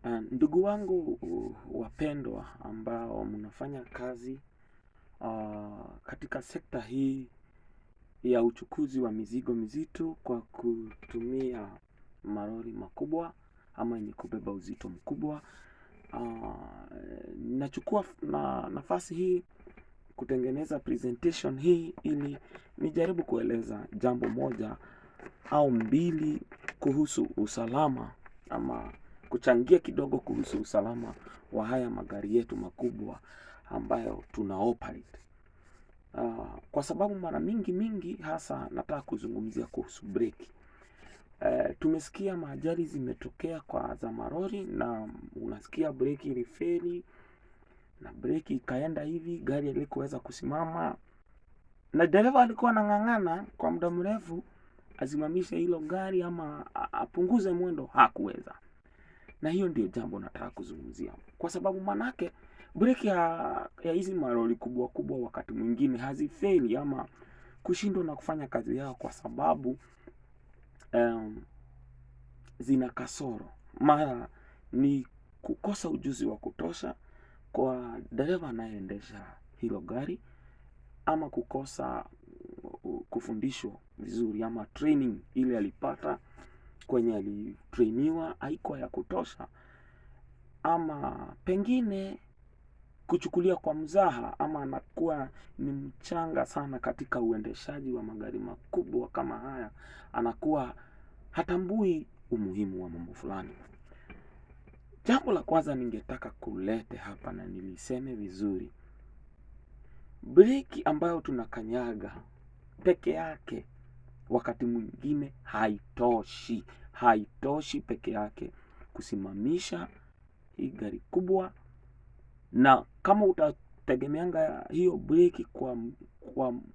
Ndugu wangu wapendwa ambao mnafanya kazi katika sekta hii ya uchukuzi wa mizigo mizito kwa kutumia malori makubwa ama yenye kubeba uzito mkubwa. Nachukua na nafasi hii kutengeneza presentation hii ili nijaribu kueleza jambo moja au mbili kuhusu usalama ama kuchangia kidogo kuhusu usalama wa haya magari yetu makubwa ambayo tuna operate. Kwa sababu mara mingi mingi hasa nataka kuzungumzia kuhusu breki. Tumesikia maajali zimetokea kwa za malori na unasikia breki ilifeli na breki ikaenda hivi, gari halikuweza kusimama na dereva alikuwa anang'ang'ana kwa muda mrefu asimamishe hilo gari ama apunguze mwendo, hakuweza. Na hiyo ndio jambo nataka kuzungumzia, kwa sababu manake breki ya hizi malori kubwa kubwa wakati mwingine hazifeli ama kushindwa na kufanya kazi yao kwa sababu zina kasoro. Mara ni kukosa ujuzi wa kutosha kwa dereva anayeendesha hilo gari ama kukosa kufundishwa vizuri ama training ile alipata kwenye alitrainiwa haikuwa ya kutosha, ama pengine kuchukulia kwa mzaha ama anakuwa ni mchanga sana katika uendeshaji wa magari makubwa kama haya, anakuwa hatambui umuhimu wa mambo fulani. Jambo la kwanza ningetaka kulete hapa na niliseme vizuri, breki ambayo tunakanyaga peke yake wakati mwingine haitoshi, haitoshi peke yake kusimamisha hii gari kubwa, na kama utategemeanga hiyo breki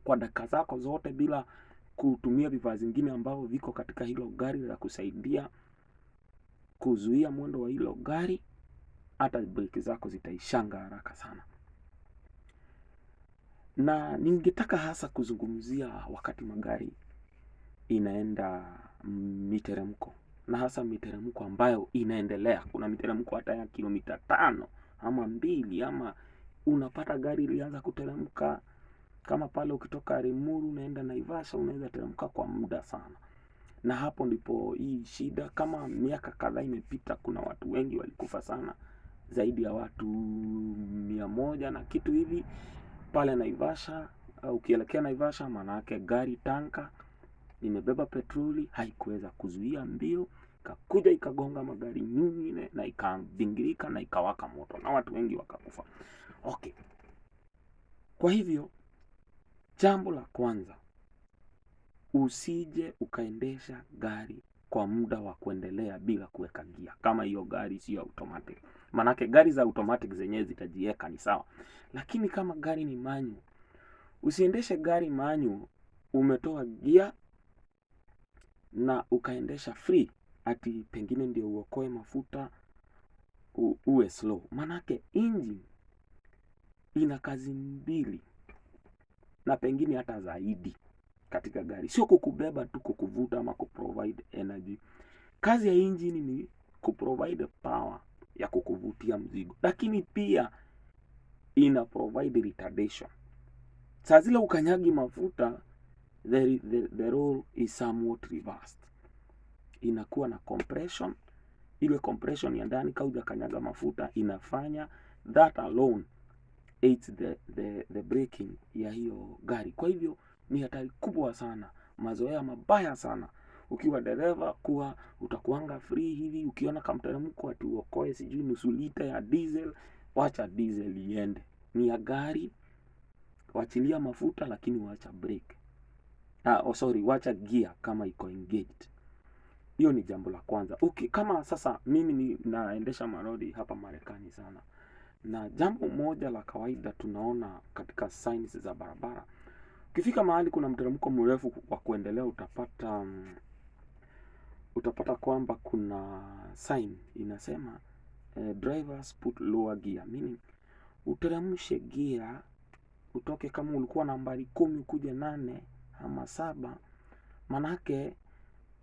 kwa dakika zako zote bila kutumia vifaa zingine ambavyo viko katika hilo gari la kusaidia kuzuia mwendo wa hilo gari, hata breki zako zitaishanga haraka sana. Na ningetaka hasa kuzungumzia wakati magari inaenda miteremko, na hasa miteremko ambayo inaendelea. Kuna miteremko hata ya kilomita 5 ama 2, ama unapata gari ilianza kuteremka kama pale ukitoka Limuru unaenda Naivasha, unaweza teremka kwa muda sana. Na hapo ndipo hii shida, kama miaka kadhaa imepita, kuna watu wengi walikufa sana, zaidi ya watu 100 na kitu hivi pale Naivasha. Ukielekea Naivasha, maana yake gari tanka imebeba petroli haikuweza kuzuia mbio, ikakuja ikagonga magari nyingine na ikabingirika na ikawaka moto na watu wengi wakakufa. Okay. Kwa hivyo jambo la kwanza, usije ukaendesha gari kwa muda wa kuendelea bila kuweka gia, kama hiyo gari sio automatic. Manake gari za automatic zenyewe zitajiweka ni sawa, lakini kama gari ni manual, usiendeshe gari manual umetoa gia na ukaendesha free ati pengine ndio uokoe mafuta uwe slow. Manake engine ina kazi mbili na pengine hata zaidi katika gari, sio kukubeba tu, kukuvuta ama kuprovide energy. Kazi ya engine ni kuprovide power ya kukuvutia mzigo, lakini pia ina provide retardation. Saa zile ukanyagi mafuta, the role is somewhat reversed. Inakuwa na compression. Ile compression ya ndani kama hujakanyaga mafuta inafanya that alone aids the braking ya hiyo gari. Kwa hivyo ni hatari kubwa sana, mazoea mabaya sana. Ukiwa dereva kuwa utakuanga free hivi, ukiona kamteremko ati uokoe sijui nusu lita ya diesel, wacha diesel iende. Ni ya gari, wachilia mafuta lakini wacha brake. Oh sorry, wacha gear kama iko engaged. Hiyo ni jambo la kwanza. Okay, kama sasa mimi ni naendesha malori hapa Marekani sana, na jambo moja la kawaida tunaona katika signs za barabara, ukifika mahali kuna mteremko mrefu wa kuendelea, utapata kwamba kuna sign inasema drivers put lower gear, meaning uteremshe gear utoke kama ulikuwa nambari 10 ukuje 8 ama 7. Manake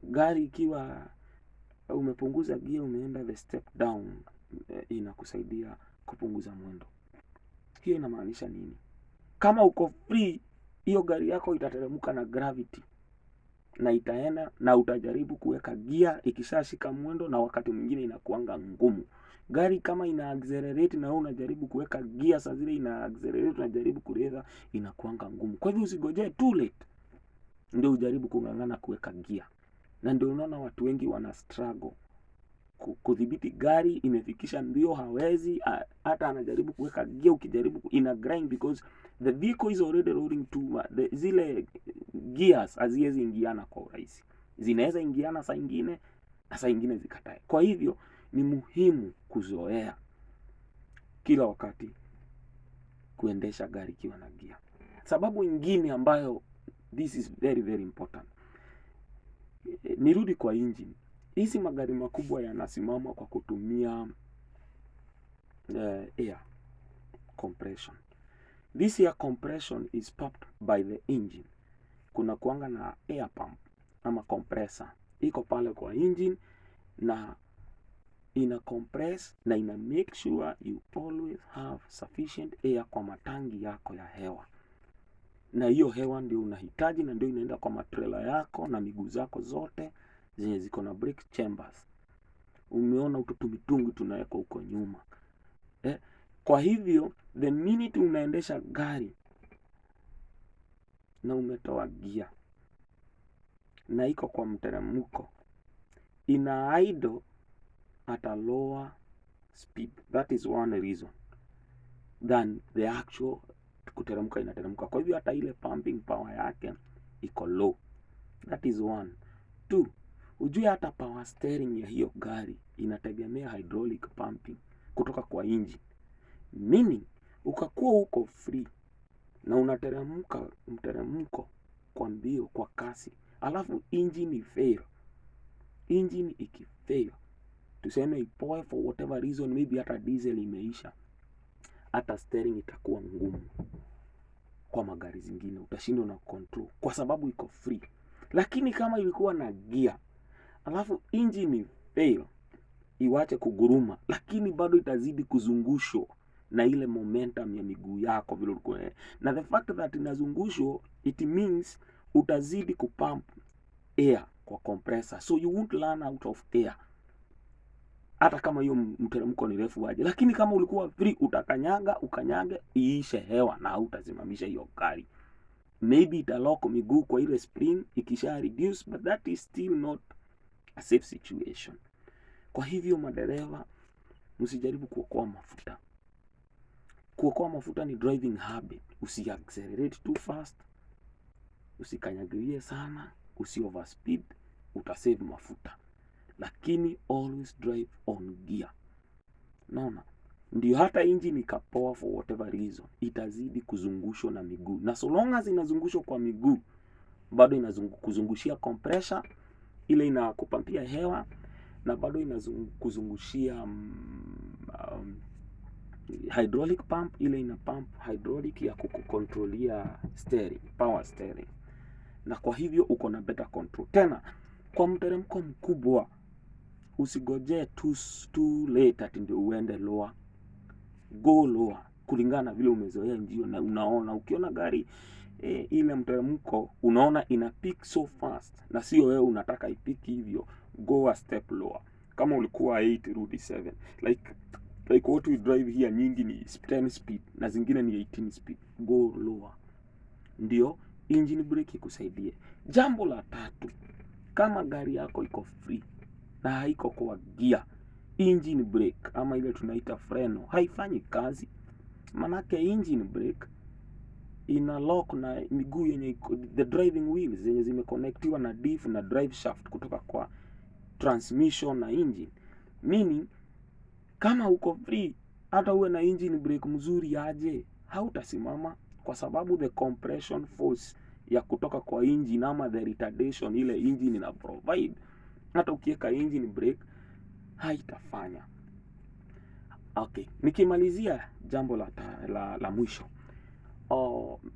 gari ikiwa Umepunguza gia, umeenda the step down, inakusaidia kupunguza mwendo. Hiyo inamaanisha nini? Kama uko free, hiyo gari yako itateremka na gravity na itaenda, na utajaribu kuweka gia ikishashika mwendo, na wakati mwingine inakuanga ngumu. Gari kama ina accelerate na wewe unajaribu kuweka gia, saa zile ina accelerate unajaribu kureza, inakuanga ngumu. Kwa hivyo usigojee too late ndio ujaribu kung'ang'ana kuweka gia, na ndio unaona watu wengi wana struggle kudhibiti gari, imefikisha mbio, hawezi hata anajaribu kuweka gia, ukijaribu ina grind because the vehicle is already rolling too much. Zile gears haziwezi ingiana kwa urahisi, zinaweza ingiana saa ingine na saa ingine zikatae. Kwa hivyo ni muhimu kuzoea kila wakati kuendesha gari ikiwa na gia. Sababu ingine ambayo this is very very important, nirudi kwa engine. Hizi magari makubwa yanasimama kwa kutumia air compression. This air compression is pumped by the engine. Kuna kuanga na air pump ama compressor iko pale kwa engine na ina compress na ina make sure you always have sufficient air kwa matangi yako ya hewa, na hiyo hewa ndio unahitaji na ndio inaenda kwa matrela yako na miguu zako zote zenye ziko na brake chambers. Umeona utu mitungi tunawekwa huko nyuma, eh? Kwa hivyo the minute unaendesha gari na umetoa gia na iko kwa mteremko, ina idle at a lower speed. That is one reason than the actual kuteremka inateremka. Kwa hivyo hata ile pumping power yake iko low. That is one. Two, ujue hata power steering ya hiyo gari inategemea hydraulic pumping kutoka kwa engine. Meaning ukakuwa uko free na unateremka mteremko kwa mbio kwa kasi, alafu engine fail, engine ikifail, tuseme ipoe for whatever reason, maybe hata diesel imeisha, hata steering itakuwa ngumu kwa magari zingine, utashindwa na control kwa sababu iko free. Lakini kama ilikuwa na gear alafu engine fail, iwache kuguruma, lakini bado itazidi kuzungushwa na ile momentum ya miguu yako vile ulikuwa, na the fact that inazungushwa, it means utazidi kupump air kwa compressor, so you won't run out of air hata kama hiyo mteremko ni refu aje. Lakini kama ulikuwa free, utakanyaga ukanyage iishe hewa na hautasimamisha hiyo gari. Maybe italock miguu kwa ile spring ikisha reduce, but that is still not a safe situation. Kwa hivyo madereva, msijaribu kuokoa mafuta. Kuokoa mafuta ni driving habit. Usi accelerate too fast, usikanyagilie sana, usi overspeed, utasave mafuta, lakini always drive on gear. Naona ndio hata engine ikapoa for whatever reason, itazidi kuzungushwa na miguu, na so long as inazungushwa kwa miguu, bado inakuzungushia compressor ile inakupampia hewa, na bado inakuzungushia hydraulic pump ile ina pump hydraulic ya kukukontrolia steering, power steering, na kwa hivyo uko na better control. Tena kwa mteremko mkubwa usigojee too late ati ndio uende lower. Go lower kulingana na vile umezoea njia, na unaona ukiona gari ile mteremko unaona ina pick so fast, na sio wewe unataka ipick hivyo, go a step lower. Kama ulikuwa 8 rudi 7. Like what we drive here nyingi ni 10 speed na zingine ni 18 speed. Go lower ndio engine brake ikusaidie. Jambo la tatu, kama gari yako iko free na haiko kwa gear, engine brake ama ile tunaita freno haifanyi kazi. Manake engine brake ina lock na miguu yenye the driving wheels zenye zimeconnectiwa na diff na drive shaft kutoka kwa transmission na engine. Meaning kama uko free, hata uwe na engine brake mzuri aje, hautasimama kwa sababu the compression force ya kutoka kwa engine ama the retardation ile engine ina provide, hata ukiweka engine brake haitafanya. Okay, nikimalizia jambo la mwisho,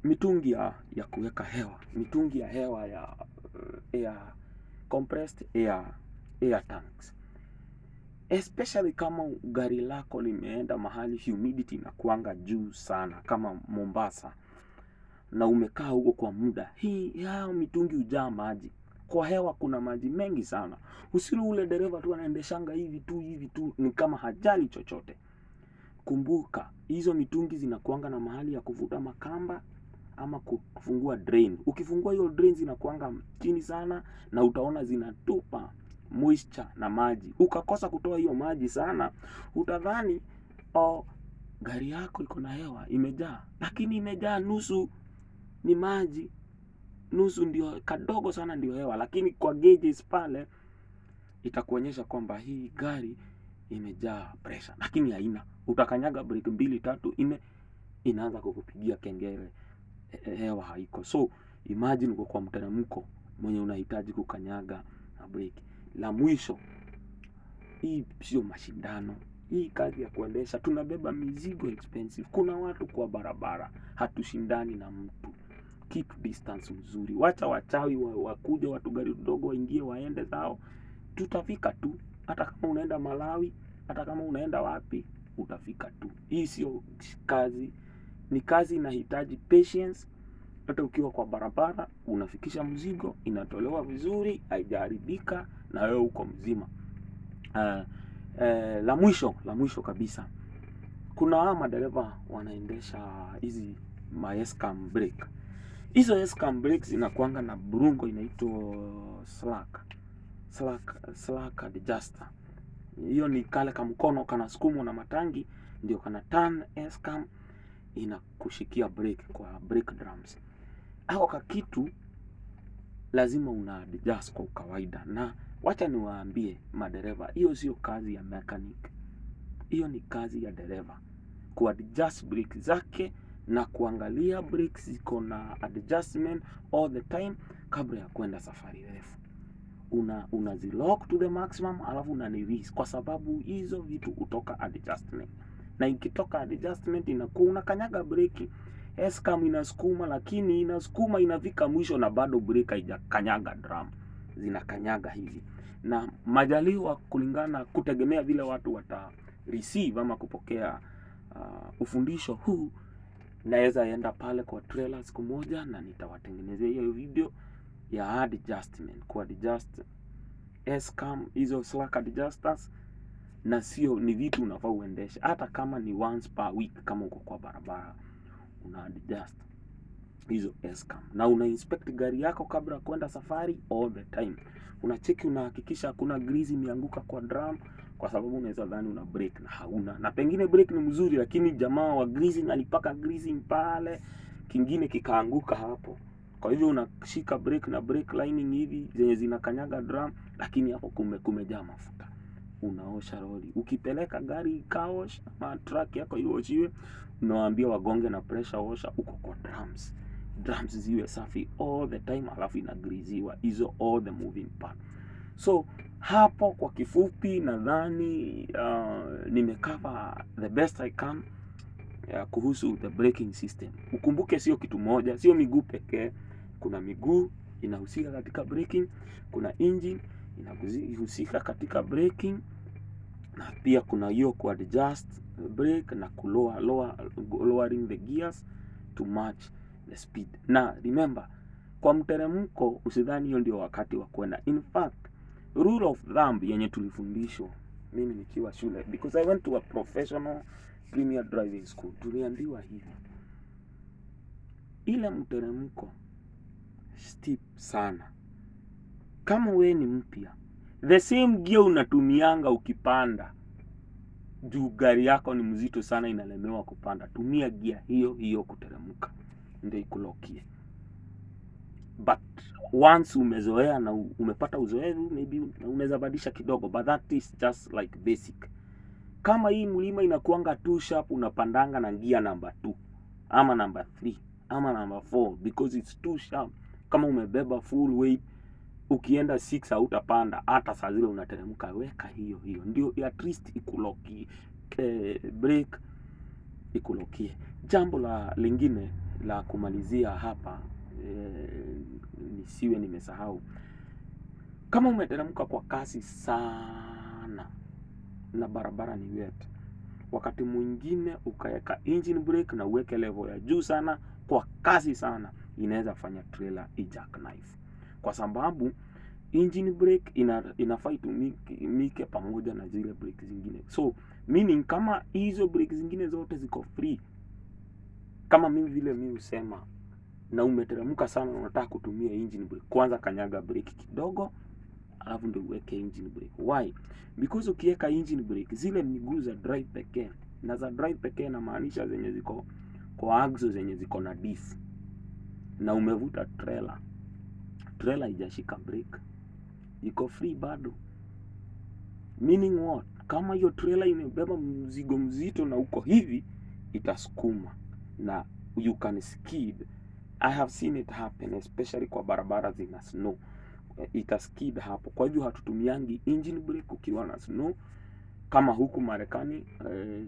mitungi ya kuweka hewa, mitungi ya hewa ya air compressed air, air tanks. Especially kama gari lako limeenda mahali humidity inakuanga juu sana kama Mombasa, na umekaa huko kwa muda, hii yao mitungi hujaa maji. Kwa hewa kuna maji mengi sana. Usiwe ule dereva tu anaendeshanga hivi tu hivi tu, ni kama hajali chochote. Kumbuka hizo mitungi zinakuanga na mahali ya kuvuta makamba ama kufungua drain. Ukifungua hiyo drain zinakuanga chini sana, na utaona zinatupa moisture na maji. Ukakosa kutoa hiyo maji sana, utadhani oh, gari yako iko na hewa imejaa, lakini imejaa nusu ni maji, nusu ndio kadogo sana ndio hewa, lakini kwa gauges pale itakuonyesha kwamba hii gari imejaa pressure, lakini haina. Utakanyaga breki mbili tatu nne, inaanza kukupigia kengele, hewa haiko. So imagine uko kwa mteremko mwenye unahitaji kukanyaga na breki. La mwisho, hii sio mashindano. Hii kazi ya kuendesha, tunabeba mizigo expensive. Kuna watu kwa barabara, hatushindani na mtu. Keep distance mzuri, wacha wachawi wakuje, watu gari dogo waingie waende zao, tutafika tu. Hata kama unaenda Malawi, hata kama unaenda wapi, utafika tu. Hii sio kazi, ni kazi inahitaji patience. Hata ukiwa kwa barabara unafikisha mzigo, inatolewa vizuri, haijaharibika na wewe uko mzima. La mwisho kabisa, kuna hawa madereva wanaendesha hizi ma S-cam brake. Hizo S-cam brakes zinakuanga na burungo inaitwa slack adjuster. Hiyo ni kale kamkono kanasukumwa na matangi, ndio kana turn S-cam inakushikia brake kwa brake drums. Hako kakitu lazima una adjust kwa kawaida, na wacha niwaambie madereva, hiyo sio kazi ya mechanic, hiyo ni kazi ya dereva ku adjust brake zake na kuangalia brakes ziko na adjustment all the time kabla ya kwenda safari refu. Unazilock to the maximum, alafu una release, kwa sababu hizo vitu hutoka adjustment, na ikitoka adjustment inakuwa unakanyaga breki, S-cam inasukuma, lakini inasukuma inafika mwisho na bado breki haijakanyaga drum, zinakanyaga hivi. Na majaliwa kulingana kutegemea vile watu wata receive ama kupokea ufundisho huu, naweza enda pale kwa trailer siku moja na nitawatengenezea hiyo video ya adjustment, ku adjust S-cam, hizo slack adjusters, na sio ni vitu unafaa uendeshe hata kama ni once per week. Kama uko kwa barabara una adjust hizo S-cam na una inspect gari yako kabla ya kwenda safari all the time. Unacheki, unahakikisha hakuna grease imeanguka kwa drum, kwa sababu unaweza dhani una brake na hauna, na pengine brake ni mzuri, lakini jamaa wa greasing alipaka greasing pale, kingine kikaanguka hapo. Kwa hivyo unashika brake na brake lining hivi zenye zinakanyaga drum, lakini hapo kumejaa mafuta. Unaosha lori, ukipeleka gari car wash ama truck yako ioshiwe, unawaambia wagonge na pressure washer huko kwa drums, drums ziwe safi all the time, alafu inagriziwa hizo all the moving part. So hapo kwa kifupi nadhani nimecover the best I can kuhusu the braking system. Ukumbuke sio kitu moja, sio miguu pekee. Kuna miguu inahusika katika braking, kuna engine inahusika katika braking, na pia kuna hiyo ku adjust brake na ku lowering the gears to match the speed. Na remember, kwa mteremko usidhani hiyo ndio wakati wa kwenda. In fact, rule of thumb yenye tulifundishwa mimi nikiwa shule, because I went to a professional premier driving school, tuliambiwa hivi, ile mteremko steep sana, kama we ni mpya, the same gear unatumianga ukipanda juu gari yako ni mzito sana, inalemewa kupanda, tumia gia hiyo hiyo kuteremka, ndio ikulokie. But once umezoea na umepata uzoefu, maybe unaweza badilisha kidogo, but that is just like basic. Kama hii mlima inakuanga too sharp, unapandanga na gia number 2 ama number 3 ama number 4 because it's too sharp. Kama umebeba full weight, ukienda 6 hautapanda, hata saa zile unateremka, weka hiyo hiyo ndio at least ikulokie, brake ikulokie. Jambo la lingine la kumalizia hapa, nisiwe nimesahau, kama umeteremka kwa kasi sana na barabara ni wet, wakati mwingine ukaweka engine brake na uweke level ya juu sana kwa kasi sana, inaweza fanya trailer ijackknife, kwa sababu engine brake inafaa itumike pamoja na zile brake zingine. So meaning kama hizo brake zingine zote ziko free, kama mimi vile mimi husema, na umeteremka sana na unataka kutumia engine brake, kwanza kanyaga brake kidogo, alafu ndio uweke engine brake. Why? Because ukiweka engine brake, zile miguu za drive pekee, na za drive pekee namaanisha zenye ziko kwa axle zenye ziko na diff, na umevuta trailer, trailer haijashika brake, iko free bado. Meaning what? Kama hiyo trailer imebeba mzigo mzito na uko hivi, itasukuma na you can skid. I have seen it happen, especially kwa barabara zina snow, itaskid hapo. Kwa hivyo hatutumiangi engine brake ukiwa na snow kama huku Marekani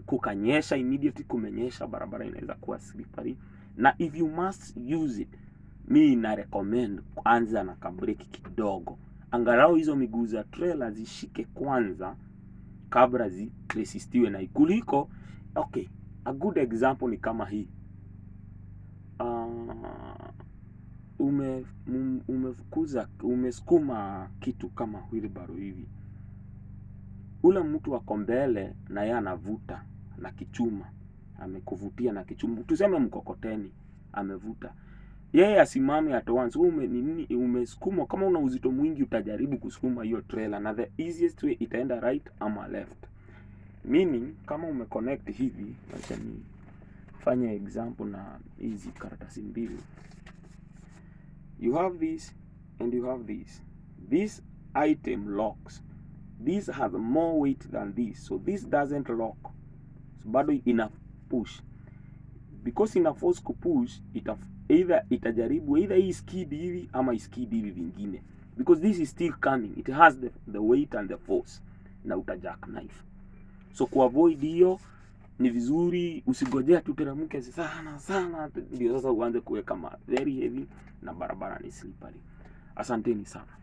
kukanyesha, immediately kumenyesha, barabara inaweza kuwa slippery, na if you must use it, mi na recommend anza na kabreki kidogo, angalau hizo miguu za trailer zishike kwanza kabla ziresistiwe na kuliko. Okay, a good example ni kama hii, umefukuza, umesukuma kitu kama wheelbarrow hivi, ule mtu ako mbele na yeye anavuta na kichuma, amekuvutia na kichuma, tuseme mkokoteni amevuta, yeye asimame at once, wewe nini, umesukuma. Kama una uzito mwingi, utajaribu kusukuma hiyo trailer, na the easiest way itaenda right ama left. Meaning kama umeconnect hivi, acha nifanye example na hizi karatasi mbili. You have this and you have this. This item locks. This has more weight than this, so this doesn't lock, so bado ina push. Because ina force kupush, either itajaribu either hii skid hivi ama iskid hivi vingine, because this is still coming, it has the weight and the force, na uta jackknife. So kuavoid hiyo, ni vizuri usigojea tuteremke sana sana ndio sasa uanze kuweka ma very heavy na barabara ni slippery. Asanteni sana.